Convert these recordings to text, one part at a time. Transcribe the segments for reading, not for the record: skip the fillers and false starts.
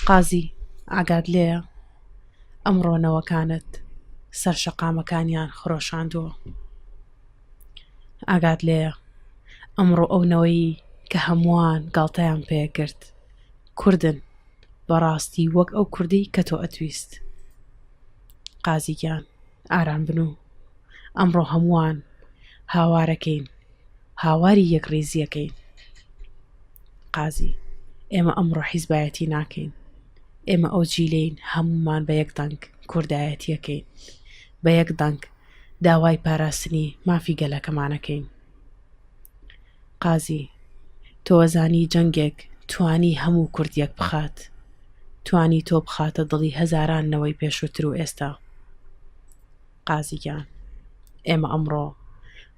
قازی، ئاگات لێیە؟ ئەمڕۆ نەوەکانت سەر شەقامەکانیان خرۆشاندووە. ئاگات لێیە؟ ئەمڕۆ ئەو نەوەی کە هەمووان گاڵتەیان پێکرد، کوردن، بەڕاستی وەک ئەو کوردەی کە تۆ ئەتویست. قازی گیان، ئارام بنوو. ئەمڕۆ هەمووان هاوارەکەین، هاواری یەکڕیزییەکەین. قازی، ئێمە ئەمڕۆ حیزبایەتی ناکەین. ئێمە ئەو جیلەین هەموومان بە یەک دەنگ کوردایەتییەکەین. بە یەک دەنگ داوای پاراستنی مافی گەلەکەمانەکەین. قازی، تۆ ئەزانی جەنگێک توانی هەموو کورد یەک بخات، توانی تۆ بخاتە دڵی هەزاران نەوەی پێشووتر و ئێستا. قازی گیان، ئێمە ئەمڕۆ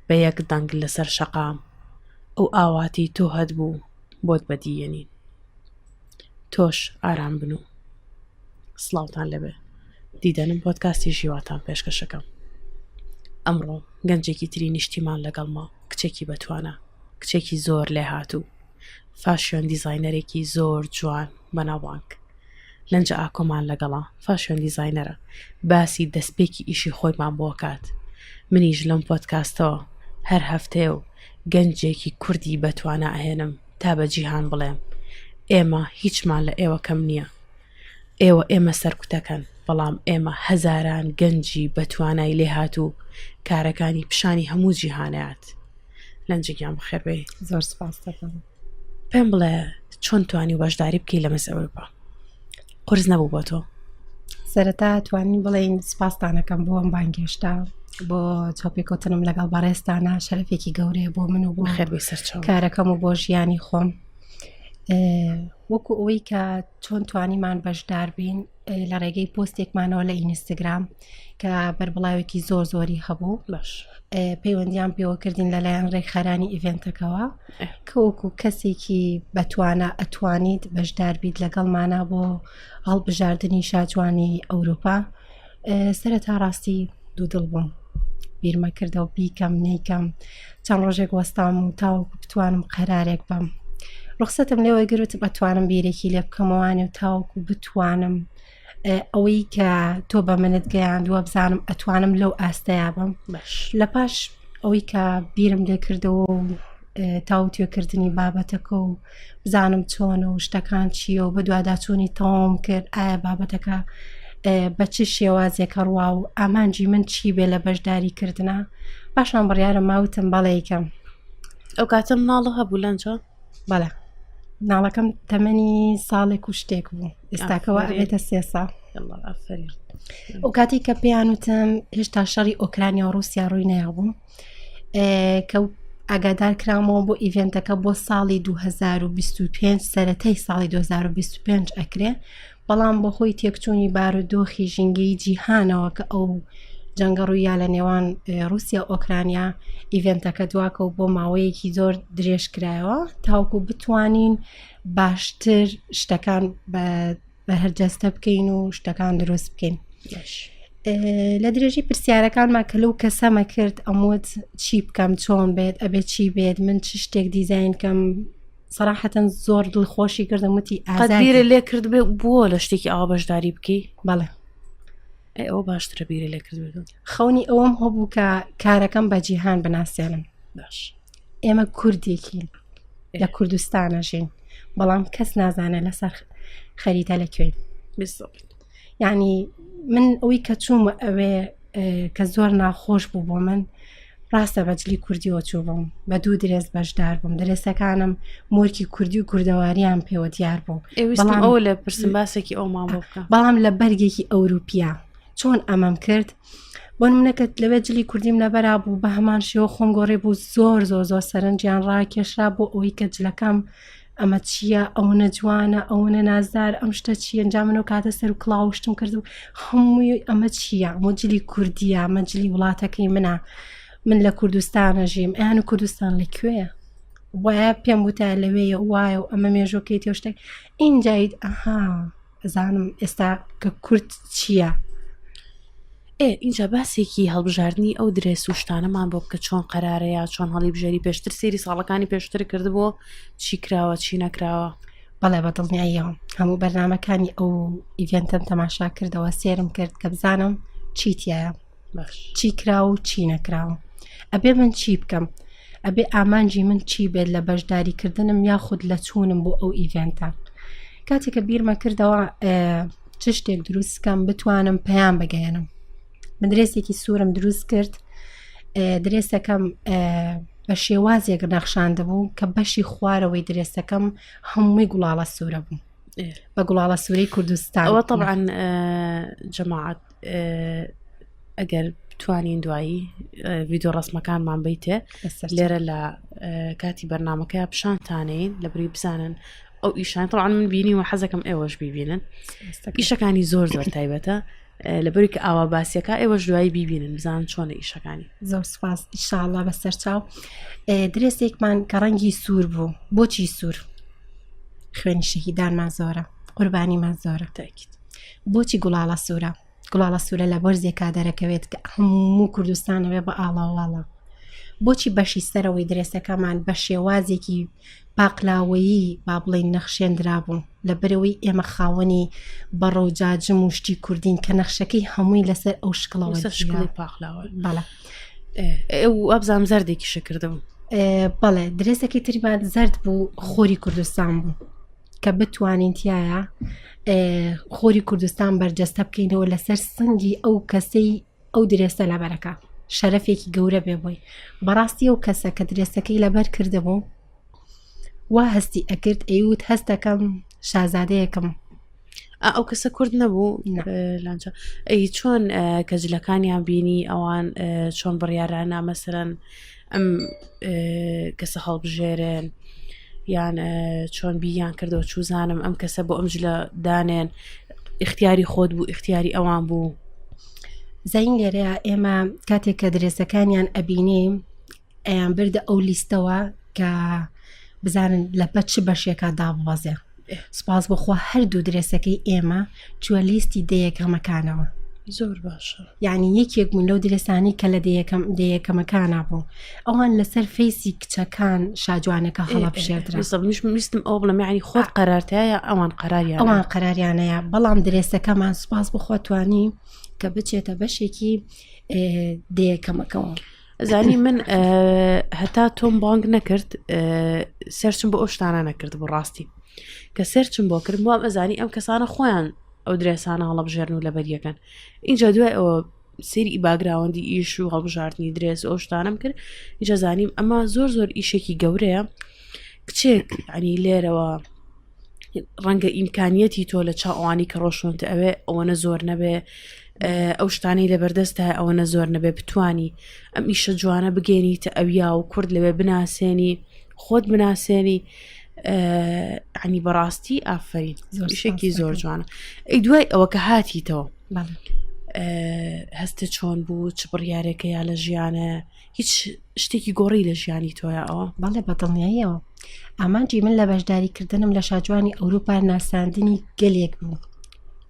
بە یەک دەنگ لەسەر شەقام ئەو ئاواتەی تۆ هەتبوو بۆت بەدی یەنین. تۆش ئارام بنوو. سڵاوتان لێبێ. دیدەنم پۆدکاستی ژیواتان پێشکەشەکەم. ئەمڕۆ گەنجێکی تری نیشتیمان لەگەڵما، کچێکی بەتوانا، کچێکی زۆر لێهاتوو، فاشیۆن دیزاینەرێکی زۆر جوان بەناوبانگ. لەنجە ئاکۆمان لەگەڵە، فاشیۆن دیزاینەرە، باسی دەستپێکی ئیشی خۆیمان بۆ ئەکات. منیش لەم پۆدکاستەوە هەر هەفتەیە و گەنجێکی کوردی بەتوانا ئەهێنم تا بە جیهان بڵێم ئێمە هیچمان لە ئێوە کەم نییە. ئێوە ئێمە سەرکوتەکەن، بەڵام ئێمە هەزاران گەنجی بەتوانای لێهاتوو کارەکانی پیشانی هەموو جیهانەیات. لەنجە گیان بەخێربێی. زۆر سپاس دەکەم. پێم بڵێ چۆن توانی بەشداری بکەی لە مس ئەوروپا؟ قورس نەبوو بۆ تۆ؟ سەرەتا توانین بڵێین سپاستانەکەم بۆ ئەم بانگهێشتە بۆ چاوپێکەوتنم لەگەڵ بەڕێزتانە شەرەفێکی گەورەیە بۆ من و بۆ خێربێی سەرچاو کارەکەم و بۆ ژیانی خۆم. وەکو ئەوەی کە چۆن توانیمان بەشدار بین لە ڕێگەی پۆستێکمانەوە لە ئینستاگرام کە بەربڵاوێکی زۆر زۆری هەبوو باش پەیوەندیان پێوەکردین لەلایەن ڕێکخەرانی ئیڤێنتەکەوە کە وەکو کەسێکی بەتوانە ئەتوانیت بەشدار بیت لەگەڵمانە بۆ هەڵبژاردنی شاجوانی ئەوروپا سەرەتا ڕاستی دوودڵ بووم بیرمە کردەوە بیکەم نیکەم چەند ڕۆژێک وەستام و تاوەکو بتوانم قەرارێک بەم ڕوخسەتم لێوە گرتم ئەتوانم بیرێکی لێ بکەمەوانێ و تاوەکو بتوانم ئەوەی کە تۆ بە منت گەیاندووە بزانم ئەتوانم لەو ئاستەیا بم لە پاش ئەوەی کە بیرم لێکردەوە و تاوتوێکردنی بابەتەکە و بزانم چۆن و شتەکان چییە و بەدواداچوونی تەواوم کرد ئایا بابەتەکە بە چ شێوازێکە ڕوا و ئامانجی من چی بێ لە بەشداری کردنا پاشان بڕیارە ماوتم بەڵێکەم ئەو کاتە مناڵە هەبوو لەنجە بەڵێ مناڵەکەم تەمەنی ساڵێک و شتێک بوو ئێستاکەەوە ئەبێتە سێ ساڵ ئەو کاتی کە پێیان وتم هێشتا شەڕی ئۆکرانیا و رووسیا ڕووی نەیابوو کە ئاگادار کرامەوە بۆ ئیڤنتەکە بۆ ساڵی 2025 سەتای ساڵی 2025 ئەکرێ بەڵام بەهۆی تێکچوونی بارودۆخی ژینگەی جیهانەوە کە ئەو جەنگە ڕوویا لە نێوان رووسیا و ئۆکرانیا ئیڤنتەکە دواکە و بۆ ماوەیەکی زۆر درێژ کرایەوە تاوکو بتوانین باشتر شتەکان بە بەرجەستە بکەین و شتەکان دروست بکەین. لە درێژی پرسیارەکانما کە لەو کەسەمە کرد ئەموت چی بکەم چۆن بێت ئەبێ چی بێت من چ شتێک دیزین کەم سەراحەتەن زۆر دڵخۆشی کردم وتی ئازاد بیرە لێ کرد بێ بووە لە شتێکی ئاوا بەشداری بکەی بەڵێ ئەی ئەوە باشترە بیرە لێ کرد بێت خەونی ئەوەم هەبوو کە کارەکەم بە جیهان بناسێنم باش ئێمە کوردێکین لە کوردستانە ژین بەڵام کەس نازانێت لەسەر خەریتە لە کوێین بالضبط یعنی من ئەوەی کە چوومە ئەوێ کە زۆر ناخۆش بوو بۆ من ڕاستە بە جلی کوردیەوە چوو بووم بە دوو درێس بەشدار بووم درێسەکانم مۆرکی کوردی و کوردەواریان پێوە دیار بوو بەڵام ئەوە لە پرسم باسێکی ئەو مام بکە بەڵام لە بەرگێکی ئەوروپیا چۆن ئەمەم کرد بۆ منەکەت لەوێ جلی کوردیم لەبەرا بوو بە هەمان شێوە خۆم گۆڕێ بوو زۆر زۆر زۆر سەرنجیان ڕاکێشرا بۆ ئەوەی کە جلەکەم ئەمە چییە ئەوەنە جوانە ئەوەنە نازدار ئەم شتە چییە ئەنجا من ئەو کاتە سەر و کڵاوشتم کرد و هەمووی ئەمە چییە ئەمە جلی کوردیە ئەمە جلی وڵاتەکەی منە من لە کوردستانە ژیم ئەیان و کوردستان لە کوێیە وایە پێم وتە لەوێیە وایە و ئەمە مێژۆکەی تێ شتێک ئینجایت ئەها ئەزانم ئێستا کە کورد چییە؟ ئێ ئینجا باسێکی هەڵبژاردنی ئەو درێس و شتانەمان بۆ بکە چۆن قەرارە یا چۆن هەڵیبژێری پێشتر سەیری ساڵەکانی پێشتر کردبوو چی کراوە چی نەکراوە. بەڵێ بە دڵنیاییەوە هەموو بەرنمەکانی ئەو ئیڤێنتەم تەماشا کردەوە سێرم کرد کە بزانم چی تایە چی کرا و چی نەکراوە ئەبێ من چی بکەم ئەبێ ئامانجی من چی بێت لە بەشداریکردنم یاخود لە چوونم بۆ ئەو ئیڤێنتە کاتێک کە بیرمە کردەوە چ شتێک دروست کەم بتوانم پەیام بگەیەنم من درێسێکی سوورم دروست کرد درێسەکەم بە شێوازێک نەخشاندبوو کە بەشی خوارەوەی درێسەکەم هەمووی گوڵاڵە سوورە بوو بە گوڵاڵە سوورەی کوردستان ئەوە طبعاً جەماعەت ئەگەر بتوانین دوایی ڤیددیو ڕسمەکانمان بیتێ لێرە لە کاتی بەرنمەکە پیشانتانین لە بری بزانن ئەو ئیشان طبعا من بینی و حەزەکەم ئێوەش بیبینن ئیشەکانی زۆر زۆر تایبەتە لەبەری کە ئاوا باسیەکە ئێوەش دوایی بیبینن بزان چۆنە ئیشەکانی زۆر سپاس ئیشاءاللە بەسەر چاو درێسێکمان کە ڕەنگی سوور بوو بۆچی سوور خوێنی شەهیدانمان زۆرە قوربانیمان زۆرە تاکیت بۆچی گوڵاڵە سوورە گوڵاڵە سوورە لە بەرزێکا دەرەکەوێت کە هەموو کوردستانەوێ بە ئاڵاواڵە بۆچی بەشی سەرەوەی درێسەکەمان بە شێوازێکی پاقلاوەیی با بڵێین نەخشێندرابوو، لەبەرئەوەی ئێمە خاوەنی بەڕە و جاجم و شتی کوردین کە نەخشەکەی هەمووی لەسەر ئەو شکڵەوە لەسەر شکڵی پاقلاوە. بەڵێ. وابزانم زەردێکیشە کردبوو. بەڵێ درێسەکەی تریمان زەرد بوو خۆری کوردستان بوو کە بتوانین تایە خۆری کوردستان بەرجەستە بکەینەوە لەسەر سنگی ئەو کەسەی ئەو درێسە لەبەرەکە شەرەفێکی گەورە بێ بۆی بەڕاستی ئەو کەسە کە درێسەکەی لەبەر کردبوو وا هەستی ئەکرد ئەیوت هەستەکەم شازادەیەکم ئەو کەسە کورد نەبوو لانجە ئەی چۆن کە جلەکانیان بینی ئەوان چۆن بڕیارانە مەسەرەن ئەم کەسە هەڵبژێرێن یان چۆن بیان کردەوە چوزانم ئەم کەسە بۆ ئەم جلە دانێن اختیاری خۆت بوو اختیاری ئەوان بوو زین لێرەیە ئێمە کاتێک کە درێسەکانیان ئەبینی ئەیان بردە ئەو لیستەوە کە بزانن لە بە چ بەشێکا داببەزێ سپاس بۆخوا هەردوو درێسەکەی ئێمە چووە لیستی دەیەکەمەکانەوە زۆر باشە یعنی یەکێک بوون لەو درێسانی کە لە دەیەکەم دەیەکەمەکانە بوو ئەوان لەسەر فەیسی کچەکان شاجوانەکە هەڵەبژێردرا منیش ویستم ئەو بڵێم یعنی خۆت قەرارتایە ئەوان قەراریان ئەوان قەراریانەیە بەڵام درێسەکەمان سوپاس بخوا توانی کە بچێتە بەشێکی دەیەکەمەکەەوە زانی من هەتا تۆم بانگ نەکرد سەرچم بۆ ئەو شتانە نەکرد بۆ ڕاستی کە سەرچم بۆ کرد وام ئەزانی ئەم کەسانە خۆیان ئەو درێسانە هەڵبژێرن و لەبەریەکەن اینجا دوای ئەوە سری باگراوەندی ئیش و هەڵبژاردننی درێس ئەو شتانم کرد اینجا زانیم ئەمە زۆر زۆر ئیشێکی گەورەیە کچێک ینی لێرەوە ڕەنگە ئیمکانیەتی تۆ لە چاوانی کە ڕۆشتە ئەوێ ئەوەنە زۆر نەبێ ئەو شتانەی لە بەردەستە ئەوەنە زۆر نەبێ بتانی ئەم ئیشە جوانە بگەێنیتە ئەویا و کورد لەوێ بناسێنی خۆت بناسێنی عنی بەڕاستی ئافرین زۆرشێکی زۆر جوانە ئەی دوای ئەوە کە هاتیتەوە هەستە چۆن بوو چ بڕیارێکە یا لە ژیانە هیچ شتێکی گۆڕی لە ژیانی تۆیا ئەوە؟ بەڵێ بە دڵنیاییەوە. ئامانجی من لە بەشداریکردنم لە شاجوانی ئەوروپا ناساندنی گەلێک بوو.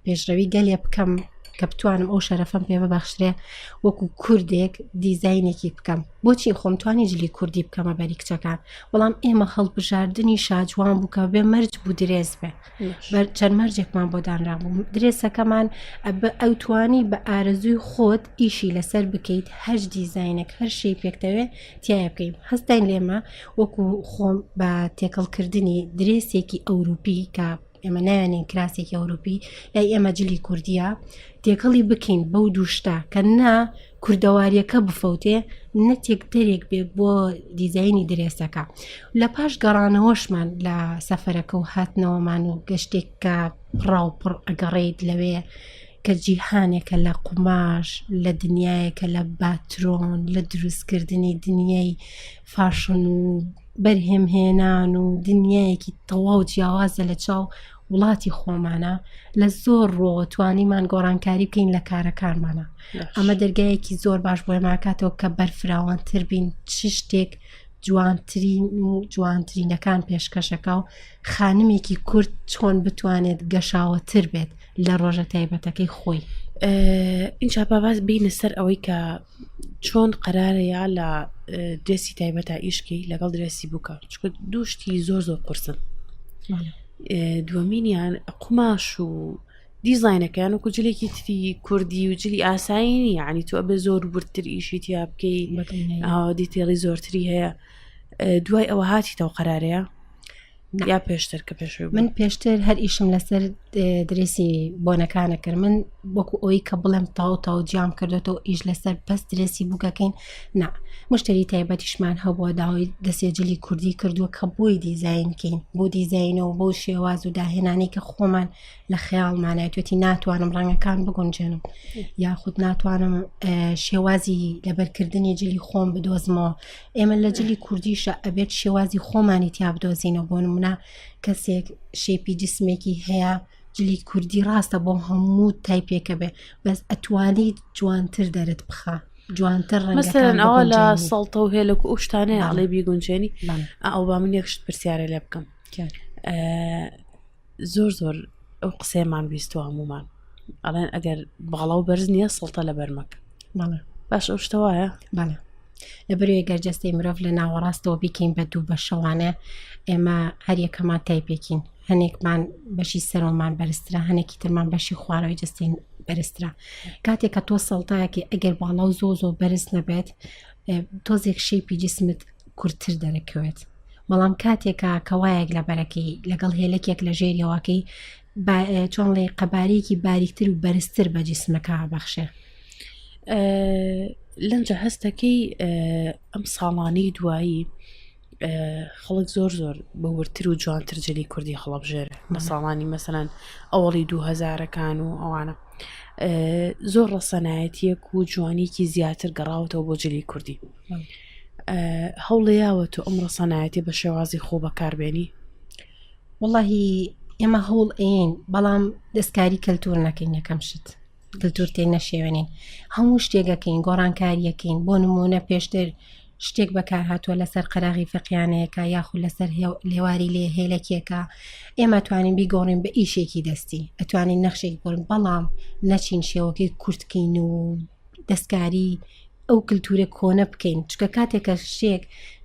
پێشڕەوی گەلێ بکەم کە بتوانم ئەو شەرەفەم پێ ببەخشرێ وەکو کوردێک دیزاینێکی بکەم. بۆچی خۆم توانی جلی کوردی بکەمە بەری کچەکان، بەڵام ئێمە هەڵبژاردنی شاجوان بوو کە بێ مەرج بوو درێس بێ. چەند مەرجێکمان بۆ دانرابوو درێسەکەمان ئەوتوانی بە ئارەزووی خۆت ئیشی لەسەر بکەیت هەر دیزینێک هەر شەی پێکتەوێ تایە بکەین هەستین لێمە وەکو خۆم بە تێکەڵکردنی درێسێکی ئەوروپی کە ئێمە نایانین کراسێکی ئەوروپی لای ئێمە جلی کوردیە تێکەڵی بکەین بەو دووشتە کە نا کوردەواریەکە بفەوتێ نە تێکدەرێک بێ بۆ دیزاینی درێسەکە لە پاش گەڕانەوەشمان لە سەفەرەکە و هاتنەوەمان و گەشتێک کە پڕاو پڕ ئەگەڕێیت لەوێ کە جیهانێکە لە قوماش لە دنیایەکە لە باترۆن لە دروستکردنی دنیای فاشن و بەرهێمهێنان و دنیایەکی تەواو جیاوازە لە چاو وڵاتی خۆمانە لە زۆر ڕۆوە توانیمان گۆڕانکاری بکەین لە کارەکانمانە ئەمە دەرگایەکی زۆر باش بۆ ئێماکاتەوە کە بەرفراوانتر بین چ شتێک جوانترین و جوانترینەکان پێشکەشەکە و خانمێکی کورد چۆن بتوانێت گەشاوەتر بێت لە ڕۆژە تایبەتەکەی خۆی. ئینجا با باس بینە سەر ئەوەی کە چۆن قەرارە یا لە درێسی تایبەتە ئیشکەی لەگەڵ درێسی بووکە چکە دوو شتی زۆر زۆر قورسن. دووەمینیان قوماش و دیزاینەکەیان وەکو جلێکی تری کوردی و جلی ئاسایی نیە یعنی تۆ ئەبێ زۆر وردتر ئیشی تیا بکەی detail ی زۆرتری هەیە دوای ئەوە هاتیتەوە قەرارەیە یا پێشتر کە پێشوی من پێشتر هەر ئیشم لەسەر درێسی بۆنەکانە کرد من وەکو ئەوی کە بڵێم تاو تاو جیام کردێتەوە ئیش لەسەر بەس درێسی بووکەکەین نا مشتری تایبەتیشمان هەبووە داوای دەسێ جلی کوردی کردووە کە بۆی دیزاینکەین بۆ دیزینەوە بۆ شێواز و داهێنانی کە خۆمان لە خەیاڵمانای توێتی ناتوانم ڕەنگەکان بگونجێنم یاخود ناتوانم شێوازی لەبەرکردنی جلی خۆم بدۆزمەوە ئێمە لە جلی کوردیشە ئەبێت شێوازی خۆمانی تیا بدۆزینەوە بۆ نمونە کەسێک shape ی جسمێکی هەیە جلی کوردی ڕاستە بۆ هەموو تایپێکە بێ بەس ئەتوانیت جوانتر دەرت بخە جوانتر ڕەنگەکان ئەوە لە سەڵتە و هێلک و شتانەیە ئەڵێ بیگونجێنی ئەو با من یەک شت پرسیارە لێ بکەم زۆر زۆر ئەو قسەیەمان بیستوە هەمومان ئەڵێن ئەگەر باڵا و بەرز نییە سڵتە لە بەرمەکە باش ئەو شتە وایە بەڵێ لەبەرەوەی گەر جەستەی مرۆڤ لە ناوەڕاستەوە بیکەین بە دوو بەشەوانە ئێمە هەریەکەمان تایپێکین هەنێکمان بەشی سەرۆمان بەرزترە هەنێکی ترمان بەشی خوارەوەی جەستەی بەرزترە کاتێک کە تۆ سەڵتایەکی ئەگەر باڵا و زۆ زۆ بەرز نەبێت تۆزێک shape ی جسمت کورتتر دەرەکەوێت بەڵام کاتێکە کەوایەک لە بەرەکەی لەگەڵ هێلەکێک لە ژێریەوەکەی چۆن ڵێ قەبارەیەکی باریکتر و بەرزتر بە جیسمەکە بەخشێ. لەنجە هەستەکەی ئەم ساڵانەی دوایی خەڵک زۆر زۆر بە وردتر و جوانتر جلی کوردی هەڵەبژێرێ لە ساڵانی مەسەەن ئەوەڵی دوهزارەکان و ئەوانە زۆر ڕەسەنایەتیەک و جوانیکی زیاتر گەڕاوەتەوە بۆ جلی کوردی هەوڵێیاوە تۆ ئەم ڕەسەنایەتی بە شێوازی خۆ بەکاربێنی وەڵاهی ئێمە هەوڵ ئەین بەڵام دەستکاری کەلتور نەکەین یەکەم شت کللتور تێ نەشێوێنین هەموو شتێکەکەین گۆڕانکاریەکەین بۆ نمونە پێشتر شتێک بەکار هاتووە لەسەر قەراغی فەقیانەیەکە یاخود لەسەر لێواری لێ هێلەکێکە ئێمە توانین بیگۆڕین بە ئیشێکی دەستی ئەتوانین نەخشێک بگۆڕین بەڵام نەچین شێوەکەی کورتکەین و دەستکاری ئەو کللتورە کۆنە بکەین چکە کاتێکە شتێک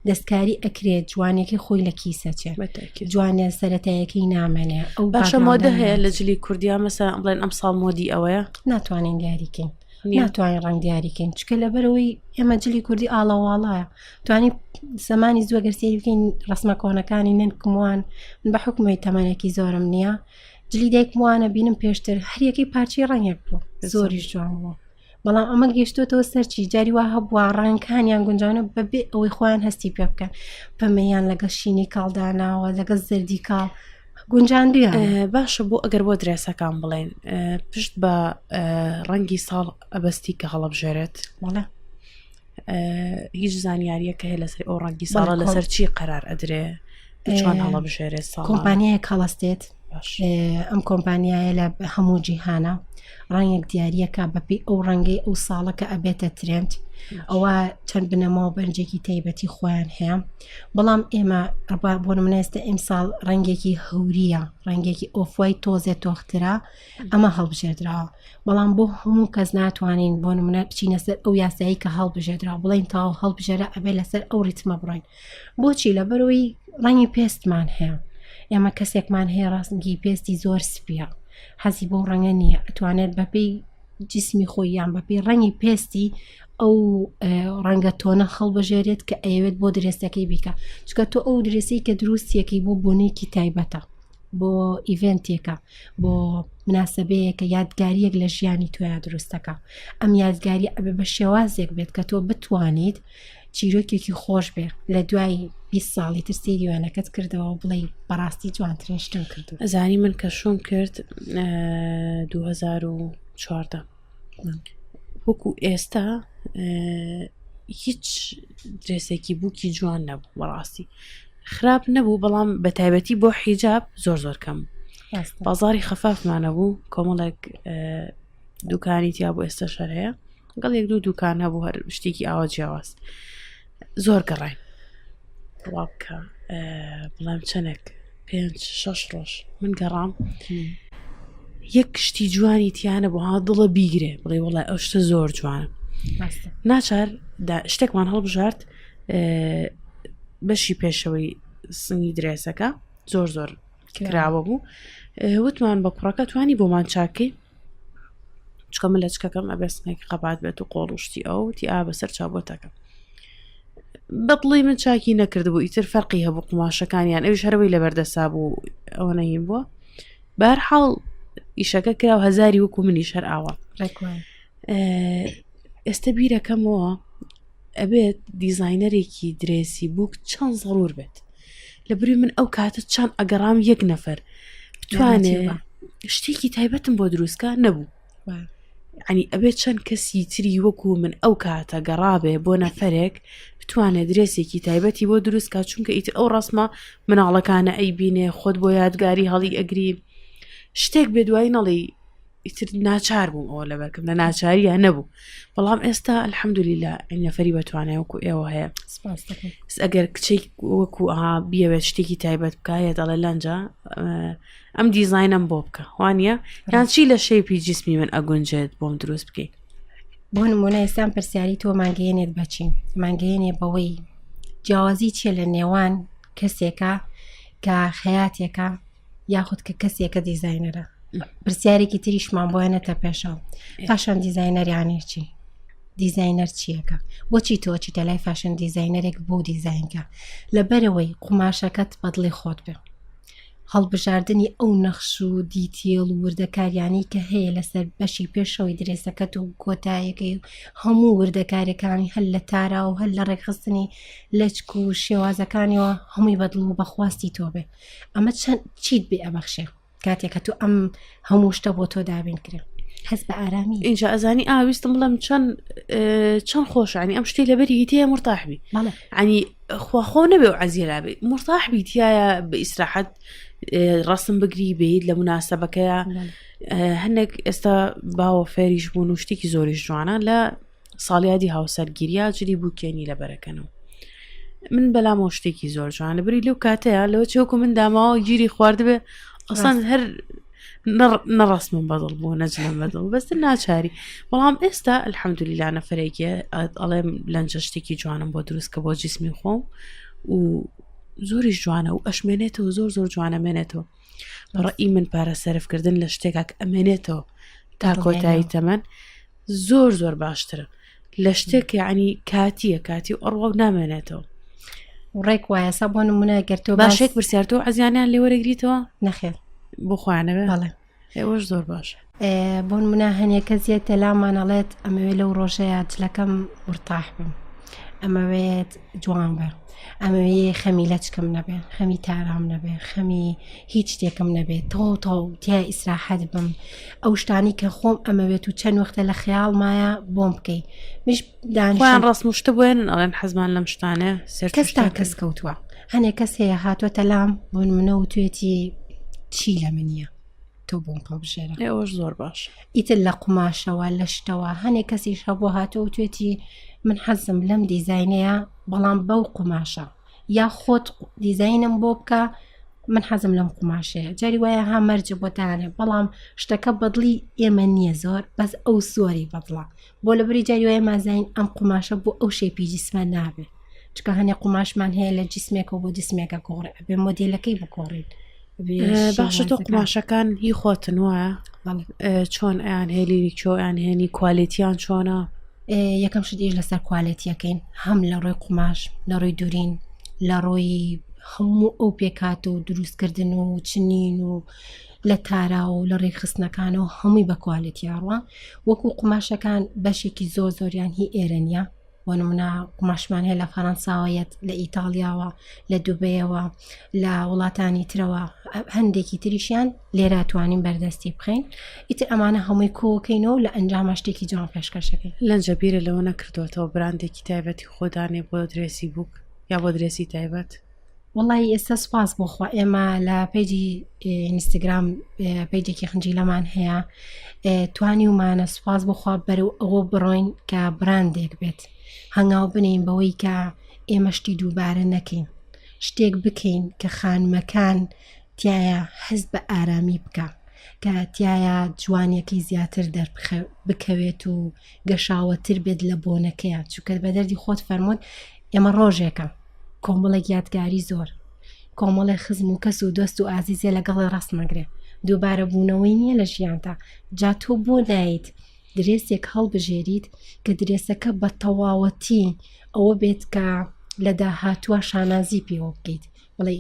دەستکاری ئەکرێت جوانەکەی خۆی لە کیسەچێ جوانە سەتایەکەی نامێنێ ئەو باشە مۆدە هەیە لە جلی کوردیا مەسە بڵێن ئەم ساڵ مۆدی ئەوەیە ناتوانین دیاریکەین ناتوانین ڕەنگ دیاریکەین چکە لەبەرەوەی ئێمە جلی کوردی ئاڵەواڵایە توانی زمانی زووە گەر سەیری بکەین ڕسمە کۆنەکانی نەنکموان من بە حکومەی تەمەنێکی زۆرم نییە جلی دایکموانە بینم پێشتر هەریەکەی پارچەی ڕەنگێک بوو زۆریش جوان بوو بەڵام ئەمە گەشتۆتەوە سەرچی جاری وا هەبووە ڕەنگەکانیان گونجانە بەبێ ئەوەی خۆیان هەستی پێ بکەن پەمەیان لەگەڵ شینی کاڵداناوە لەگەڵ زەردی کاڵ گونجاندویان باشە بۆ ئەگەر بۆ درێسەکان بڵێن پشت بە ڕەنگی ساڵ ئەبەستی کە هەڵبژێرێت بەڵێ هیچ زانیاریەکە هەیە لەسەر ئەو ڕەنگی ساڵە لەسەر چی قەرار ئەدرێ چۆن هەڵبژێرێت ساڵ کۆمپانیایەک هەڵەستێت ئەم کۆمپانیایە لە هەموو جیهانە ڕەنگێک دیاریەکە بەپی ئەو ڕەنگەی ئەو ساڵە کە ئەبێتە ترند ئەوە چەند بنەما و بەرجێکی تایبەتی خۆیان هەیە بەڵام ئێمە بۆ نمونە ئێستا ئیمساڵ ڕەنگێکی هەوریە ڕەنگێکی off-white تۆزێ تۆخترە ئەمە هەڵبژێردراوە بەڵام بۆ هەموو کەس ناتوانین بۆ نمونە بچینە سەر ئەو یاسایی کە هەڵبژێردرا بڵین تاو هەڵبژێرە ئەبێ لەسەر ئەو ڕیتمە بڕۆین بۆچی لەبەرەوەی ڕەنگی پێستمان هەیە ئێمە کەسێکمان هەیە ڕاستنگی پێستی زۆر سپیە حەزی بۆ ڕەنگە نییە ئەتوانێت بەپێی جسمی خۆی یان بەپێی ڕەنگی پێستی ئەو ڕەنگە تۆنە هەڵبژێرێت کە ئەیەوێت بۆ درێسەکەی بیکە چکە تۆ ئەو درێسی کە دروستیەکەی بۆ بۆنێکی تایبەتە بۆ ئیڤنتێکە بۆ مناسبەیەکە یادگاریەک لە ژیانی تۆیا دروستەکە ئەم یادگاری ئەبێ بە شێوازێک بێت کە تۆ بتوانیت چیرۆکێکی خۆش بێ لە دوای 20 ساڵی تر سەیری وێنەکەت کردەوە بڵێ بەڕاستی جوانترین شتم کردو ئەزانی من کە شوم کرد 2014 وەکو ئێستا هیچ درێسێکی بووکی جوان نەبوو بەڕاستی خراپ نەبوو بەڵام بە تایبەتی بۆ حیجاب زۆر زۆر کەم بازاری خەفافمانە بوو کۆمەڵێک دوکانی تیا بۆ ئێستا شەر هەیە گەڵ یەک دوو دوکان هەبوو هەر شتێکی ئاوا جیاواز زۆر گەڕاین وا بکە بڵێم چەندێک پێنج شەش ڕۆژ من گەڕام یەک شتی جوانی تیانە بۆ ها دڵە بیگرێ بڵێ وڵای ئەو شتە زۆر جوانە ناچار شتێکمان هەڵبژارد بەشی پێشەوەی سنگی درێسەکە زۆر زۆر. کراوە بوو وتمان بە کوڕەکە توانی بۆمان چاکەی چکە من لە چکەکەم ئەبێسنێک قەبات بێت و قۆڵ و شتی ئەو تی ئا بەسەر چاوبۆتەکە بەدڵی من چاکی نەکردبوو ئیتر فەرقی هەبوو قوماشەکانیان ئەویش هەروی لەبەردەسا بوو ئەوە نەهین بووە بارحاڵ ئیشەکە کرا و هەزاری وەکو منیش هەر ئاوا ئێستا بیرەکەمەوە ئەبێت دیزینەرێکی درێسی بووک چەند زەڕور بێت لە بری من ئەو کاتە چەند ئەگەڕام یەک نەفەر بتوانێ شتێکی تایبەتم بۆ دروستکە نەبوو ینی ئەبێت چەند کەسی تری وەکو من ئەو کاتە گەڕابێ بۆ نەفرێک بتوانێت درێسێکی تایبەتی بۆ دروستکە چونکە ئیتر ئەو ڕسمە مناڵەکانە ئەی بینێ خۆت بۆ یادگاری هەڵی ئەگری شتێک بێ دوای نەڵی ئیتر ناچار بووم ئەوە لەبەرکەم لە ناچاریە نەبوو بەڵام ئێستا الحەمدللە نەفەری بەتوانای وەکو ئێوە هەیە ئەگەر کچێک وەکو ئەها بیەوێت شتێکی تایبەت بکایە دەڵێ لەنجە ئەم دیزینم بۆ بکە وانە یان چی لە shape ی جسمی من ئەگونجێت بۆم دروست بکەیت بۆ نمونە ئێستان پرسیاری تۆ مانگەیەنێت بەچی مانگەیەنێ بەوەی جیاوازی چیە لە نێوان کەسێکە کە خەیاتێکە یاخود کە کەسێکە دیزینەرە پرسیارێکی تریشمان بۆیان نەتە پێشەوە fashion designer یانی چی دیزینەر چیەکە بۆچی تۆ چیتە لای fashion designer ێک بۆ دیزینکە لەبەرەوەی قوماشەکەت بەدڵی خۆت بێ هەڵبژاردنی ئەو نەخش و detail و وردەکاریانی کە هەیە لەسەر بەشی پێشەوەی درێسەکەت و کۆتایەکەی و هەموو وردەکاریەکانی هەر لە تارا و هەر لە ڕێکخستنی لەچک و شێوازەکانیەوە هەمووی بەدڵ و بەخواستی تۆ بێ ئەمە چەند چیت بێ ئەبەخشێ کاتێک کە تۆ ئەم هەموو شتە بۆ تۆ دابین کرێ هەست بە ئارامی اینجا ئەزانی ئاویستم بڵم چەند چەند خۆشانی ئەم شتی لەبەری تێ مرتاحبی ینی خواخۆ نەبێ و عزیێرابێ مرتاحبی تایە بە ئیسراحەت ڕسم بگری بیت لە مناسبەکەیە هەندێک ئێستا باوە فێریش بوون و شتێکی زۆریش جوانە لە ساڵیادی هاوسەرگیریا جلی بووکێنی لەبەرەکەنەوە من بەلامەوە شتێکی زۆر جوانە بری لەو کاتەیە لەوە چۆکو من داماوە گیری خواردبێ ئەسان هەر نەڕاستمم بەدڵ بوو نەجلم بەدڵ بەستر ناچاری بەڵام ئێستا الحەمدللا نەفرێکی ئەڵێم لەنجە شتێکی جوانم بۆ دروست کە بۆ جسمی خۆم و زۆریش جوانە و ئەشمێنێتەوە زۆر زۆر جوانە مێنێتەوە ڕئی من پارە سەرفکردن لە شتێکا کە ئەمێنێتەوە تا کۆتایی تەمەن زۆر زۆر باشترە لە شتێک یعنی کاتیە کاتی و ئەڕوا و نامێنێتەوە ڕێک وایە سا بۆ نمونە گەر تۆ باشێک پرسیار تۆ عزیانیان لێوەرەگریتەوە نەخێر بۆ خۆیانەوە بەڵێ ئێوەش زۆر باشە بۆ نمونە هەنێک کەس یەتە لامان ئەڵێت ئەمەوێ لەو ڕۆژەیە جلەکەم مرتاح بم ئەمەوێت جوان بێ ئەمەوێ خەمی لەچکم نەبێ خەمی تارام نەبێ خەمی هیچ شتێکم نەبێت تۆ تۆ تیا ئیسراحەت بم ئەو شتانی کە خۆم ئەمەوێت و چەند وەختە لە خەیاڵمایە بۆم بکەی مش دانیان ڕاست شتە بۆیان ئەڵێن حەزمان لەم شتانە سەر کەس تا کەس کەوتووە هەنێک کەس هەیە هاتووەتە لام بۆ نمونە و توێتی چی لە منیە تۆ بۆم هەڵبژێرە ئەوەش زۆر باش ئیتر لە قوماشەوە لە شتەوە هەنێک کەسیش هەبوو هاتووە و توێتی من حەزم لەم دیزینەیە بەڵام بەو قوماشە یا خۆت دیزینم بۆ بکە من حەزم لەم قوماشەیە جاری وایە ها مەرج بۆ دانێ بەڵام شتەکە بەدڵی ئێمە نییە زۆر بەس ئەو زۆری بەدڵە بۆ لە بری جاری وایە مازین ئەم قوماشە بۆ ئەو shape ی جسمە نابێ چکە هەنێ قوماشمان هەیە لە جسمێکەوە بۆ جسمێکە گۆڕێ ئەبێ مۆدیلەکەی بگۆڕین باشە تۆ قوماشەکان هی خۆتن وایە چۆن ئەیان هێلی چۆ ئەیان هێنی quality یان چۆنە یەکەم شت ئیش لەسەر quality یەکەین هەم لە ڕووی قوماش لە ڕووی دورین لە ڕووی هەموو ئەو پێکات و دروستکردن و چنین و لە تارا و لە ڕێکخستنەکان و هەمووی بە quality ئەڕوا وەکو قوماشەکان بەشێکی زۆر زۆریان هی ئێرە نییە بۆ نمونە قوماشمان هەیە لە فەرەنساوە یەت لە ئیتاڵیاوە لە دوبەیەوە لە وڵاتانی ترەوە هەندێکی تریشیان لێرە توانین بەردەستی بخەین ئیتر ئەمانە هەمووی کۆکەینەوە لە ئەنجامە شتێکی جوان پێشکەشەکەین لەنجە بیرە لەوە نەکردوەتەوە براندێکی تایبەتی خۆدانێ بۆ درێسی بووک یا بۆ درێسی تایبەت وەڵی ئێستا سوپاس بۆ خوا ئێمە لە page ی ئینستاگرام page ێکی خنجیلەمان هەیە توانی ومانە سوپاس بۆ خوا بەرەو ئەوە بڕۆین کە براندێک بێت هەنگاو بنین بەوەی کە ئێمە شتی دووبارە نەکەین شتێک بکەین کە خانمەکان تایە هەست بە ئارامی بکە کە تایە جوانیەکەی زیاتر بکەوێت و گەشاوەتر بێت لە بۆنەکەیان چونکە بە دەردی خۆت فەرمووت ئێمە ڕۆژێکە کۆمەڵێک یادگاری زۆر. کۆمەڵێ خزم و کەس و دۆست و ئازیزێ لەگەڵی ڕەسمەگرێ دووبارە بوونەوەی نییە لە ژیانتا جا تۆ بۆ نایت درێسێک هەڵبژێریت کە درێسەکە بە تەواوەتی ئەوە بێت کە لە داهاتووە شانازی پێوە بکەیت بڵێ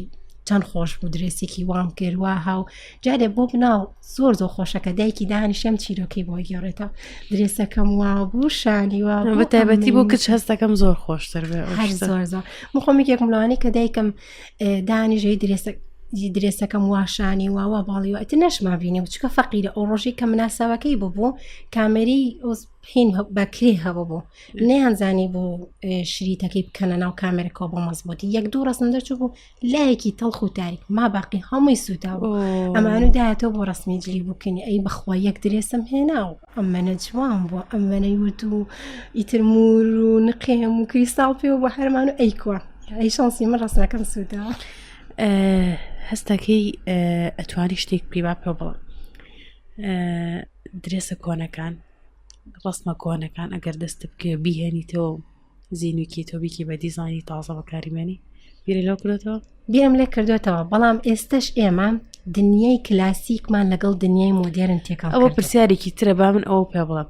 چەند خۆش بوو درێسێکی وام کرد وا هاو جارێ بۆ مناڵ زۆر زۆر خۆشەکە دایکی دانیشم چیرۆکەی بۆ گێڕێتەوە درێسەکەم وا بوو شانی وا بە تایبەتی بۆ کچ هەستەکەم زۆر خۆشتر بێ هەر زۆر زۆر من خۆم یەکێکم لەوانەی کە دایکم دانیژەی درێسە درێسەکەم واشانی واوا باڵی وە ئیتر نەشما بینی چکە فەقیرە ئەو ڕۆژی کە مناسەوەکەی ببوو کامێری هین بەکرێ هەبوو بوو نەیانزانی بوو شریتەکەی بکەنە ناو کامێرەکەەوە بۆ مەزبوتی یەک دوو ڕسم دەرچوو بوو لایەکی تەڵخ و تاریک ما باقی هەمووی سووتا بوو ئەمانو دایەتەوە بۆ ڕسمی جلی بووکەنی ئەی بەخوا یەک درێسم هێنا و ئەمەنە جوان بووە ئەمەنە ورد و ئیتر مور و نقێم و کریستاڵ پێوە بۆ هەرمان و ئەیکوە ئەی شانسی من ڕسمەکەم سووتا هەستەکەی ئەتوانی شتێک پێ با پێ بڵم درێسە کۆنەکان ڕسمە کۆنەکان ئەگەر دەست بکە بیهێنیتەوە زیینوکیتەوە بیکی بە دیزانی تازە بەکاریمێنی بیری لەو کردێتەوە بیرم لێ کردوێتەوە بەڵام ئێستش ئێمە دنیای کلاسیکمان لەگەڵ دنیای مۆدێرن تێکەڵ ئەوە پرسیارێکی ترە با من ئەوە پێ بڵم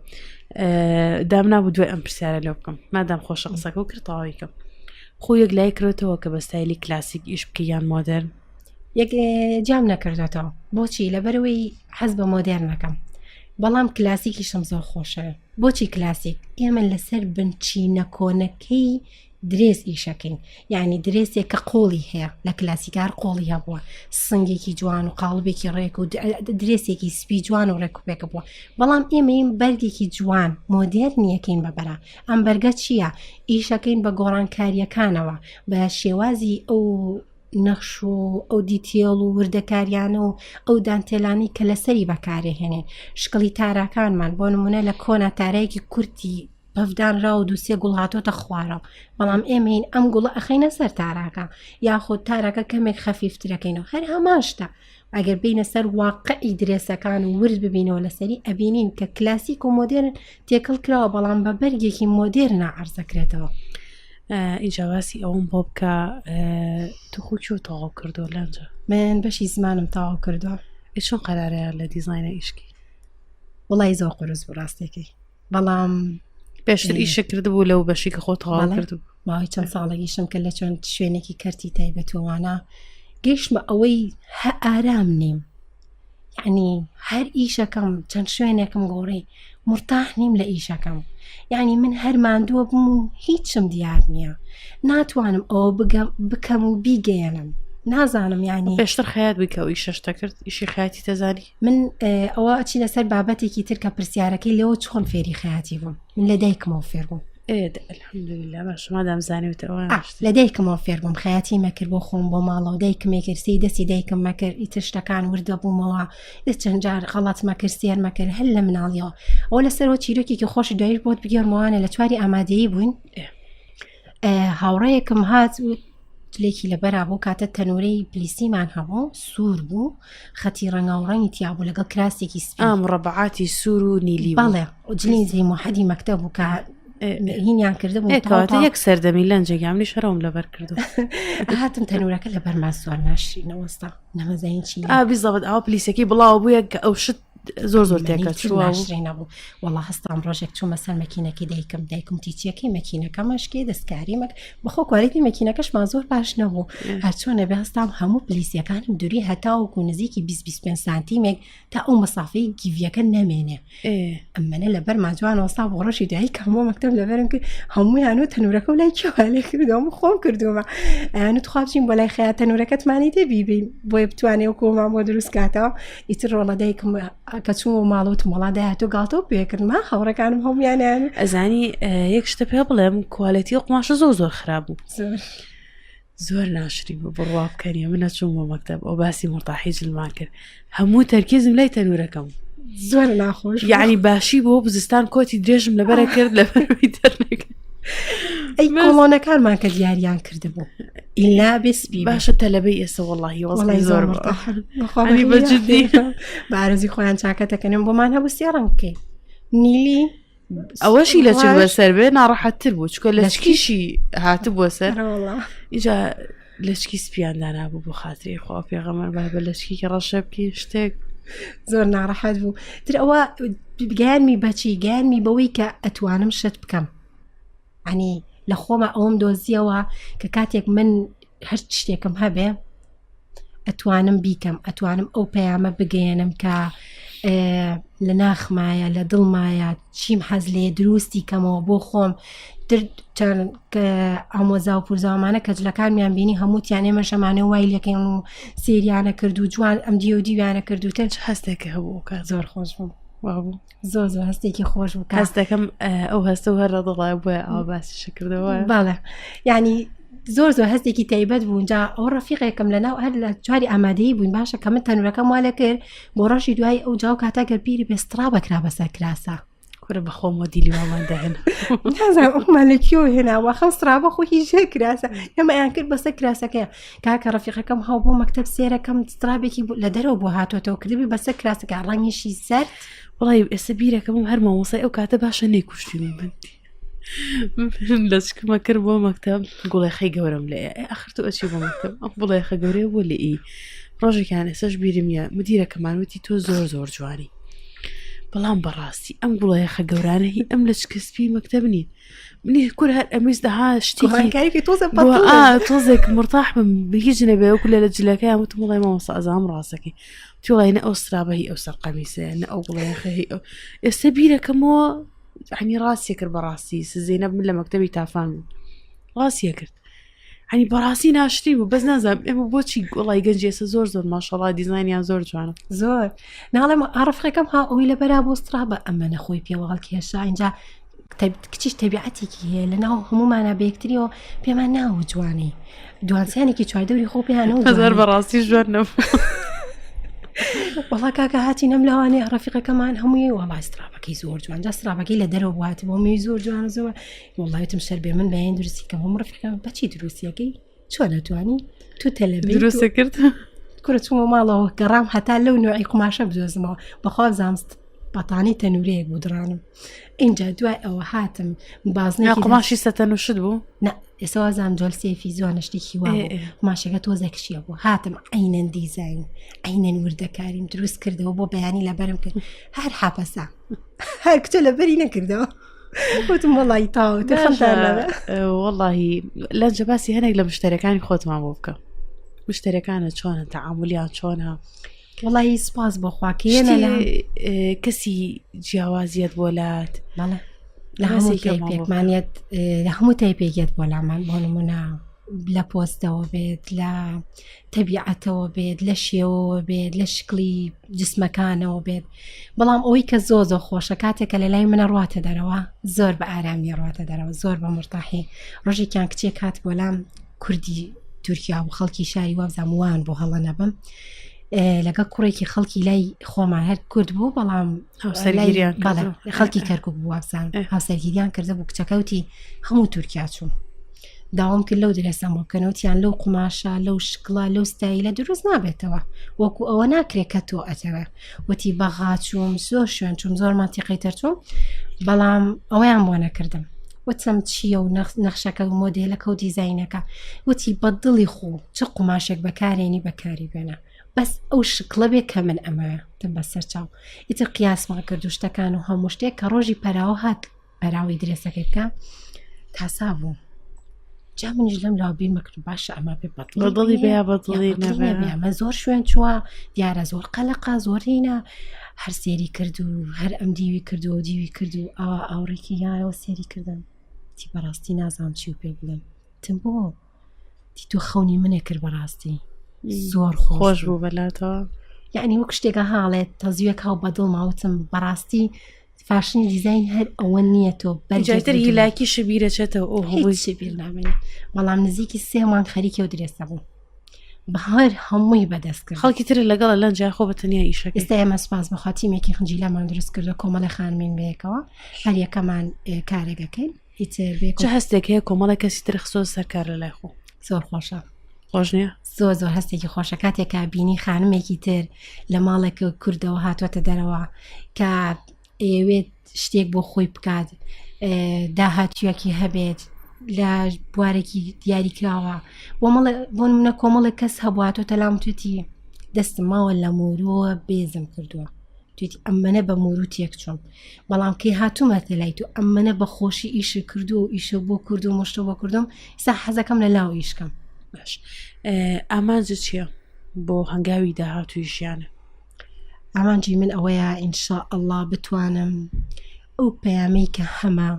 دامنا بوو دوای ئەم پرسیارە لەو بکەم مادام خۆشە قسەکە و کرد تەواویکەم خۆ یەک لای کرێتەوە کە بە ستایلی کلاسیک ئیش بکە یان مۆدرن یەک جام نەکردێتەوە بۆچی لەبەرەوەی حەز بە مۆدێرنەکەم بەڵام کلاسیکیشم زۆر خۆشە بۆچی کلاسیک ئێمە لەسەر بنچینە کۆنەکەی درێس ئیشەکەین یعنی درێسێک کە قۆڵی هەیە لە کلاسیکار قۆڵی هەبووە سنگێکی جوان و قاڵبێکی ڕێک و درێسێکی سپی جوان و ڕێک و پێکە بووە بەڵام ئێمەیم بەرگێکی جوان مۆدێرنیەکەین بەبەرە ئەم بەرگە چییە ئیشەکەین بە گۆڕانکاریەکانەوە بە شێوازی ئەو نەخش و ئەو دیتێڵ و وردەکاریانە و ئەو دانتێلانی کە لەسەری بەکارێهێنین شکڵی تاراکانمان بۆ نمونە لە کۆنا تارایەکی کورتی پەفدانرا و دووسێ گوڵ هاتۆتە خوارەوە بەڵام ئێمەین ئەم گوڵە ئەخینە سەر تاراکە یاخود تارەکە کەمێک خەفیفترەکەینەوە هەر هەمان شتە ئەگەر بینە سەر واقعی درێسەکان و ورد ببینەوە لەسەری ئەبینین کە کلاسیک و مۆدێرن تێکەڵ کراوە بەڵام بە بەرگێکی مۆدێرنا عەرزەکرێتەوە. ئینجا باسی ئەوم بۆ بکە تو خۆ چۆ تەواو کردو لەنجە من بەشی زمانم تەواو کردووە چۆن قەرارەیە لە دیزینە ئیشکی وڵی زۆر قورس بوو ڕاستێکی بەڵام پێشتر ئیشە کردبوو لەو بەشی کە خۆ تەواو کرد ماوەی چەند ساڵێکیشم کرد لە چەند شوێنێکی کەرتی تایبەتەوانە گەیشتمە ئەوەی هە ئارام نیم یعنی هەر ئیشەکەم چەند شوێنێکم گۆڕی مرتاح نیم لە ئیشەکەم یعنی من هەر ماندووە بووم و هیچم دیار نییە ناتوانم ئەوە بگەم بکەم و بیگەیەنم نازانم یعنی پێشتر خەیات بووی کە ئەو ئیشەشتە کرد ئیشی خەیاتی دەزانی من ئەوە ئەچینە سەر بابەتێکی تر کە پرسیارەکەی لەوە چۆن فێری خەیاتی بووم من لە دایکمەوە فێر بووم لە دایکمەوە فێر بووم خەیاتی مەکرد بۆ خۆم بۆ ماڵەوە دایکمێ کرد سی دەستی دایکم مەکرد ئیتر شتەکان وردە بوومەوە لە چەند جار غەڵەت مەکرد سێر مەکرد هەر لە مناڵیەوە ئەوە لەسەرەوە چیرۆکێکی خۆش دوایش بۆت بگێڕمەوانە لە چواری ئامادەیی بووین هاوڕێیەکم هات جلێکی لەبەرا بوو کاتە تەنورەی پلیسیمان هەبوو سوور بوو خەتی ڕەنگاو ڕەنگی تیا بوو لەگەڵ کراسێکی سپی مڕەبعاتی سوور و نیلی بەڵێ جلی زی موحەدی مەکتەب بوو کە هینیان کردبوو کەواتە یەک سەردەمی لەنجێک یامنی شەرەوم لەبەر کردو هاتم تەنورەکە لەبەرمان سوار ناشرینەوەستا نەمەزانین چی ئا بیزەبت ئەوە پلیسەکەی بڵاو بووە کە ئەو شت زۆر زۆر تێکە نەبوو وەڵا هەستام ڕۆژێک چوومە سەر مەکینەکەی دایکم دایکم تیچیەکەی مەکینەکە مەشکێ دەستکاری مەک بەخۆ کوالیتی مەکینەکەشمان زۆر باش نەبوو هەرچۆنە بێ هەستام هەموو پلیسیەکانم دووری هەتاوەکو نزیکی 25 سانتیمێک تا ئەو مەسافەی گیڤەکە نەمێنێ ئەمەە لەبەر ماجوان وەستا بۆ ڕۆژی دوایی کە بۆ مەکتەب لەبەرم کرد هەموویان و تەنورەکە و لای کێوە لێ کردم خۆم کردومە ئەیان و تخوا بچین بۆ لای خەیات تەنورەکەتمانی تێ بیبین بۆیە بتوانێ و کۆمان بۆ دروست کاتەوە ئیتر ڕۆڵە دایکم کە چوومەوە ماڵ وتم وەڵا دایە تۆ گاڵتەو پێکردم ها هاوڕێکانم هەموویانیان ئەزانی یەک شتە پێ بڵێم کوالێتی و قوماشە زۆر زۆر خراپ بوو زۆر زۆر ناشری بوو بڕوا بکەنی من نەچووم بۆ مەکتەب ئەو باسی مرتاحی جلمان کرد هەموو تەرکیزم لای تەنورەکەم زۆر ناخۆش یعنی باشی بۆ بزستان کۆتی درێژم لەبەرە کرد لەبەرەوەی دەرنەکرد ئەی کۆڵۆنەکانمان کە دیاریان کردبوو ئیلا بێ سپی باشە تەلەبەی ئێستا وەڵی وەڵی زۆر بەجددی بارزی خۆیان چاکەتەکەنم بۆمان هەبوو سێ ڕەنگ بکەین نیلی ئەوەشی لە چ بەسەر بێ ناڕەحەتتر بوو چکە لە چکیشی هاتبووە سەر اینجا. لەچکی سپیان دانابوو بۆ خاتری خوا پێغەمبەر با بە لەچکێکی ڕەشە بکەین شتێک زۆر ناڕەحەت بوو تر ئەوە گەیانمی بەچی گەیانمی بەوەی کە ئەتوانم شت بکەم ینی لە خۆمە ئەوم دۆزیەوە کە کاتێک من هەر شتێکم هەبێ ئەتوانم بیکەم ئەتوانم ئەو پەیامە بگەیەنم کە لە ناخمایە لە دڵمایە چیم حەز لێ دروستی کەمەوە بۆ خۆم چەند ئامۆزا و پورزاوانە کە جلەکانمیان بینی هەمووتیان ئێمە شەمانە وای لەکەین و سێریانە کرد و جوان ئەم دیو دیویانە کرد و تر هەستێک هەبوو کە زۆر خۆش بوو وابوو زۆر زۆر هەستێکی خۆش بوو هەست دەکەم ئەو هەستە و هەر لە دڵای بۆیە ئەوە باسی کردەوە باڵێ ینی زۆر زۆر هەستێکی تایبەت بوون جا ئەو ڕەفیقێکم لە ناو هەر لە چواری ئامادەی بووین باشە کە من تەنورەکەم وا لە کرد بۆ ڕەشی دوای ئەو جاو کاتە گەر پیری بێسترا بەکرا بەسەر کراسە کورە بەخۆ مۆدیلی وامان دەهێنا نازانم ئەومان لە کوێوە هێناوە خەم سرابە خۆ هیچ ژێر کراسە ئێمەیان کرد بەسەر کراسەکەیە کاکە ڕەفیقەکەم هاو بۆ مەکتەب سێرەکەم سرابێکی بوو لە دەرەوە بۆ هاتۆتەوە کردبی بەسەر کراسەکە ڕەنگیشی زەرد وڵی ئێستا بیرەکەم هەر مامۆسای ئەو کاتە باشە نەیکوشتنی من لەچکمە کرد بۆ مەکتەب گوڵێخەی گەورەم لێ ئەخر تۆ ئەچی بۆ مەکتەب ئەم گوڵێخە گەورەیە بۆ لێ ئی ڕۆژێکیان ئێستاش بیرم نیە مدیرەکەمان وتی تۆ زۆر زۆر جوانی بەڵام بەڕاستی ئەم گوڵەیەخە گەورانە هی ئەم لەچکە سپی مەکتەب نین منی کور هەر ئەمویست دەها شتێکی تۆزێک مرتاح بم هیچ نەبێ وەکو لە لە جلەکەیان وتم وڵای مامۆستا ئەزانم ڕاستەکەی تیڵای نە ئەو سرابە هی ئەو سەر قەمیسەیە نە ئەو گوڵەیەخە هی ئەو ئێستا بیرەکەمەوە عنی ڕاستیە کرد بەڕاستی سزێنە من لە مەکتەبی تافان بوو ڕاستیە کرد عنی بەڕاستی ناشری بوو بەس نازانم ئێمە بۆچی گوڵای گەنج ئێستا زۆر زۆر ماشەڵا دیزانیان زۆر جوانە زۆر ناڵێم ئاڕفەکەم ها ئەوی لە بەرا بۆ سترا بە ئەمە نەخۆی پێوە هەڵکێشا اینجا کچیش تەبیعەتێکی هەیە لە ناو هەمومانە بەیەکتریەوە پێمان ناوە جوانی دوانسیانێکی چواردەوری خۆ پێیانەوە زۆر بەڕاستی جوان نەبوو وەڵا کاکە هاتین ئەم لاوانەیە ڕەفیقەکەمان هەمووی وەڵا سترابەکەی زۆر جوان جا سترابەکەی لە دەرەوە بوات بۆ می زۆر جوان زۆر وەڵایتم شەر بێ من بەیان دروستی کەم هەموو ڕەفیقەکەم بەچی دروستیەکەی چۆن ئەتوانی تو تەلەبەی دروستە کرد کورە چوومە ماڵەوە گەڕام هەتا لەو نوعی قوماشە بدۆزمەوە بەخوا زانست بەتانی تەنورەیەک بوو دڕانم اینجا دوای ئەوە هاتم بازنێکی قوماشی سەتەن و شت بوو نا ئێستا وازام جۆل سێفی زۆنە شتێکی وا بوو قوماشەکە تۆزێک شیە بوو هاتم عینەن دیزاین عینەن وردەکاریم دروست کردەوە بۆ بەیانی لەبەرم کرد هەر حاپەسا هەر کچە لەبەری نەکردەوە وتم وەڵی تاو وەڵی لەنجە باسی هەنێک لە مشتەرەکانی خۆتمان بۆ بکە مشتەرەکانە چۆنە تەعاملیان چۆنە وڵی سپاس بۆ خواکەیە کەسی جیاوازیت بۆ لات بەڵێ لە هەموو تایپێکمانیت لە هەموو تایپێکیت بۆ لامان بۆ نمونە لە پۆستەوە بێت لە تەبیعەتەوە بێت لە شێوەوە بێت لە شکلی جسمەکانەوە بێت بەڵام ئەوەی کە زۆ زۆ خۆشە کاتێک کە لە لای منە ڕاتە دەرەوە زۆر بە ئارامی ڕاتە دەرەوە زۆر بە مرتاحی ڕۆژێکیان کچێک هات بۆ لام کوردی تورکیا و خەڵکی شاری وابزانام وان بۆ هەڵە نەبم لەگەڵ کوڕێکی خەڵکی لای خۆمان هەر کورد بوو بەڵام هاوسەرگیریان خەڵکی کەرکک بوو وابزان هاوسەرگیریان کردە بوو کچەکەوتی هەموو تورکیا چوو داوام کرد لەو درێسەم بۆ بکەنەوە تیان لەو قوماشە لەو شکڵە لەو ستایلە دروست نابێتەوە وەکو ئەوە ناکرێت کە تۆ ئەتەوێ وتی بەغا چووم زۆر شوێن چوم زۆر مانتیقی تەرچوم بەڵام ئەوەیان بۆ نەکردم وتم چییە و نەخشەکە و مۆدێلەکە و دیزینەکە وتی بە دڵی خۆ چ قوماشێک بەکارێنی بەکاری بێنە بەس ئەو شکڵە بێ کە من ئەمەوێ تم بەسەر چاو ئیتر قیاسمان کرد و شتەکان و هەموو شتێک کە ڕۆژی پەراوە هات پەراوی درێسەکەی بکە تاسا بوو جا منیش لەم لاو بیرمە کرد باشە ئەمە پێ بەدڵی بێ بەدڵی نەبێ ئەمە زۆر شوێن چووە دیارە زۆر قەلەقا زۆر هینە هەر سێری کرد و هەر ئەم دیوی کرد و دیوی کرد و ئاوا ئاوڕێکی یایەوە سێری کردم تی بەڕاستی نازانم چی و پێ بڵێم تم بۆ تی تۆ خەونی منێ کرد بەڕاستی زۆر خۆش بوو بەلاتەوە یعنی وەک شتێکە هاڵێت تەزیەک هاو بەدڵ ماوتم بەڕاستی فاشنی دیزین هەر ئەوە نییە تۆ بەجاتر هیلاکی شبیرەچێتەوە ئەو هەمووی شبیر نامێنێ بەڵام نزیکی سێ مانگ خەریکی و درێسە بوو بەهار هەمووی بەدەست کرد خەڵکی تر لەگەڵ لەنجا خۆ بە تەنیا ئیشەکە ئێستا ئێمە سپاس بەخوا تیمێکی خنجیلەمان دروست کردو کۆمەڵی خانمین بەیەکەوە هەر یەکەمان کارێکەکەین ئیتر چ هەستێک هەیە کۆمەڵی کەسی تر خسۆ سەرکار لە لای خۆ زۆر خۆشە خۆش نییە زۆر زۆر هەستێکی خۆشە کاتێکە بینی خانمێکی تر لە ماڵێک کوردەوە هاتووەتە دەرەوە کە ئەیەوێت شتێک بۆ خۆی بکات داهاتویەکی هەبێت. لە بوارێکی دیاریکراوە بۆ مەڵێ بۆ منە کۆمەڵێک کەس هەبواتۆ تەلام توێتی دەستم ماوە لە مۆرۆوە بێزم کردووە توێتی ئەمەە بە مۆرو تێک چوم بەڵام کەی هاتوومەتە لای تو ئەمەە بە خۆشی ئیش کردو و ئیشە بۆ کرد و مشتە بۆ کردم ئسا حەزەکەم لە لاو ئیشکەم باش ئامانجە چییە بۆ هەنگاوی داهاتووی ژیانە ئامانجی من ئەوەیە ئینشاء اللە بتوانم ئەو پەیامەی کە هەمە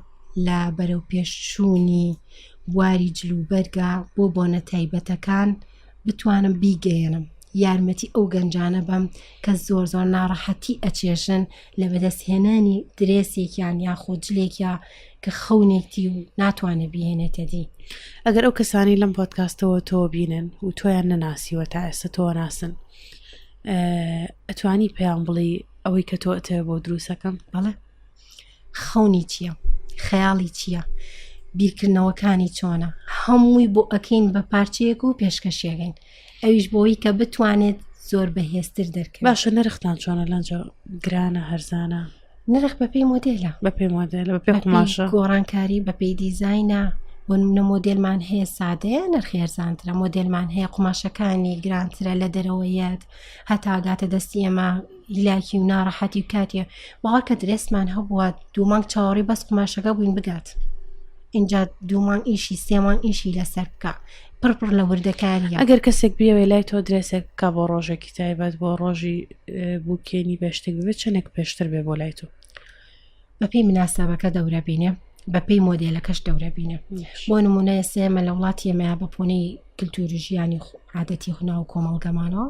لە بەرەو پێشچوونی بواری جلوبەرگە بۆ بۆنە تایبەتەکان بتوانم بیگەیەنم یارمەتی ئەو گەنجانە بەم کە زۆر زۆر ناڕەحەتی ئەچێژن لە بەدەستهێنانی درێسێکیان یاخۆ جلێکیا کە خەونێکی و ناتوانێت بیهێنێتە دی. ئەگەر ئەو کەسانی لەم پۆدکاستەوە تۆ بینن و تۆیان نەناسیوە تا ئێستا تۆ ناسن ئەتوانی پێیان بڵێی ئەوەی کە تۆ ئەتەوێ بۆ دروستەکەم؟ بەڵێ خەونی چییە؟ خەیاڵی چییە؟ بیرکردنەوەکانی چۆنە؟ هەمووی بۆ ئەکەین بە پارچەیەک و پێشکەشیەکەین ئەویش بۆی کە بتوانێت زۆر بەهێزتر دەرکەوێت. باشە نرختان چۆنە لەنجە گرانە هەرزانە؟ نرخ بەپێی مۆدێلە بەپێی مۆدێلە بەپێی قوماشە گۆڕانکاری بەپێی دیزاینە بۆ نمونە مۆدێلمان هەیە سادەیە نرخی هەرزانترە مۆدێلمان هەیە قوماشەکانی گرانترە لە دەرەوەیەت هەتا گاتە دەستی ئێمە هیلاکی و ناڕەحەتی و کاتیە باوەڕکە درێسمان هەبووە دوو مانگ چاوەڕی بەس قوماشەکە بووین بگات اینجا دوو مانگ ئیشی سێ مانگ ئیشی لەسەر بکە پڕ پڕ لە وردەکاریە ئەگەر کەسێک بیەوێ لای تۆ درێسێک بکا بۆ ڕۆژێکی تایبەت بۆ ڕۆژی بووکێنی بێ شتێک ببێت چەندێک پێشتر بێ بۆ لای تۆ؟ بەپێی مناسبەکە دەورە بینێ بەپێی مۆدێلەکەش دەورە بینێ بۆ نمونە ئێستا لە وڵاتی ئێمەیا بە پۆنەی کللتور و ژیانی عادەتی هونا و کۆمەڵگەمانەوە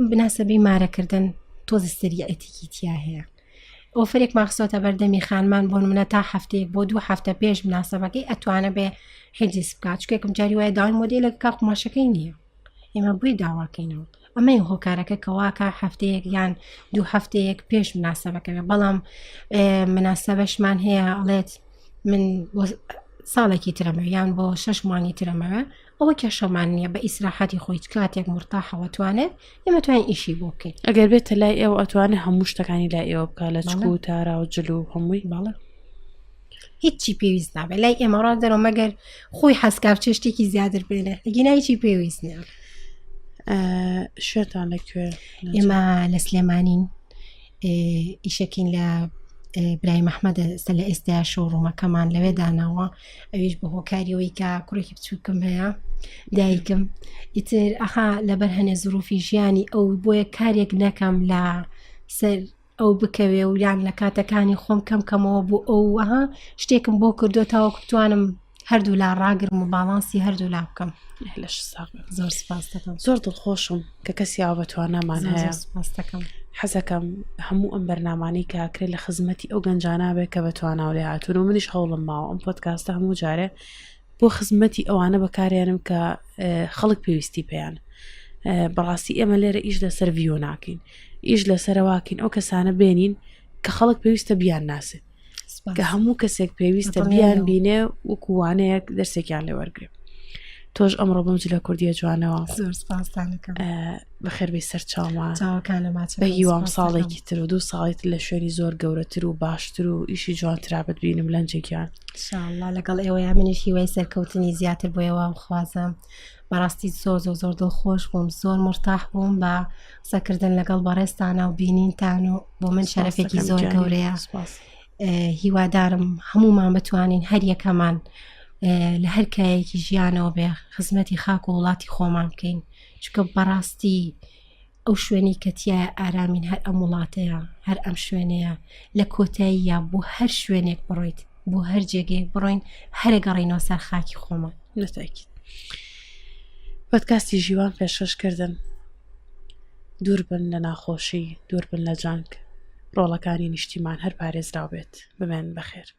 بناسەبەی مارەکردن تۆزی سریعەتێکی تیا هەیە ئۆفەرێکمان خستۆتە بەردەمی خانمان بۆ نمونە تا هەفتەیەک بۆ دوو هەفتە پێش مناسەبەکەی ئەتوانە بێ حیجز بکات چکێکم جاری وایە داوای مۆدێلێک کا قوماشەکەی نییە ئێمە بۆی داواکەینەوە ئەمەی هۆکارەکە کەواکە هەفتەیەک یان دوو هەفتەیەک پێش مناسەبەکە بەڵام مناسەبەشمان هەیە ئەڵێت من ساڵێکی ترەمە یان بۆ شش مانگی ترەمەوە ئەوە کێشەمان نییە بە ئیسراحەتی خۆی کاتێک مرتاحەوە توانێت ئێمە توانین ئیشی بۆ بکەین ئەگەر بێتە لای ئێوە ئەتوانێت هەموو شتەکانی لای ئێوە بکە لە چک و تارا و جل و هەمووی بەڵێ هیچی پێویست نابێت لای ئێمە ڕا دەرەوە مەگەر خۆی حەزکا بچێ شتێکی زیاتر بێنێ ئەگینا هیچی پێویست نییە شوێنتان لەکوێ ئێمە لە سلێمانین ئیشەکەین لە برای مححمەدە ئێستا لە ئێستا شۆڕومەکەمان لەوێ داناوە ئەویش بە هۆکاریەوەی کە کوڕێکی بچووکم هەیە دایکم ئیتر ئەها لەبەر هەنێ زروفی ژیانی ئەو بۆیە کارێک نەکەم لە سەر ئەو بکەوێ و یان لە کاتەکانی خۆم کەم کەمەوە بۆ ئەو وەها شتێکم بۆ کردو تاوەکو بتوانم هەردوو لا ڕاگرم و باڵانسی هەردوو لا بکەم لەش ساغ بێت. زۆر سپاس دەکەم زۆر دڵخۆشم کە کەسی ئاوا بە توانامان زۆر هەیە زۆر سپاس دەکەم حەزەکەم هەموو ئەم بەرنامانەی کە ئەکرێت لە خزمەتی ئەو گەنجانە بێت کە بە توانا و لێهاتوون و منیش هەوڵم ماوە ئەم پۆدکاستە هەموو جارێ بۆ خزمەتی ئەوانە بەکارێنم کە خەڵک پێویستی پێیان بەڕاستی ئێمە لێرە ئیش لەسەر ڤیۆ ناکەین ئیش لەسەرواکەین ئەو کەسانە بێنین کە خەڵک پێویستە بیان ناسێت کە هەموو کەسێک پێویستە بیان بینێ وەکووانەیەک دەرسێکیان لێ وەرگێ تۆش ئەمڕۆ بەم جلە کوردیە جوانەوە زۆر سپاستانەکەم بەخێربێی سەر چاومان بە هیوام ساڵێکی تر و دوو ساڵی تر لە شوێنی زۆر گەورەتر و باشتر و ئیشی جوانترا بتبینم لەنجێکیان شاءاللە لەگەڵ ئێوەیە منیش هیوای سەرکەوتنی زیاتر بۆ ئێوە خوازم بەڕاستی زۆر زۆر زۆر دڵخۆش بووم زۆر مرتاح بووم بە قسەکردن لەگەڵ بەڕێزتانە و بینینتان و بۆ من شەرەفێکی زۆر گەورەیە هیوادارم هەمومان بتوانین هەر یەکەمان لە هەر کایەکی ژیانەوە بێ خزمەتی خاک و وڵاتی خۆمان بکەین چونکە بەڕاستی ئەو شوێنەی کە تایە ئارامین هەر ئەم وڵاتەیە هەر ئەم شوێنەیە لە کۆتاییە بۆ هەر شوێنێک بڕۆیت بۆ هەر جێگەیەک بڕۆین هەرە گەڕینەوە سەر خاکی خۆمان نەتاکیت پۆدکاستی ژیوان پێشکەشکردن دوور بن لە ناخۆشی دوور بن لە جەنگ ڕۆڵەکانی نیشتیمان هەر پارێزراو بێت بمێن بەخێر.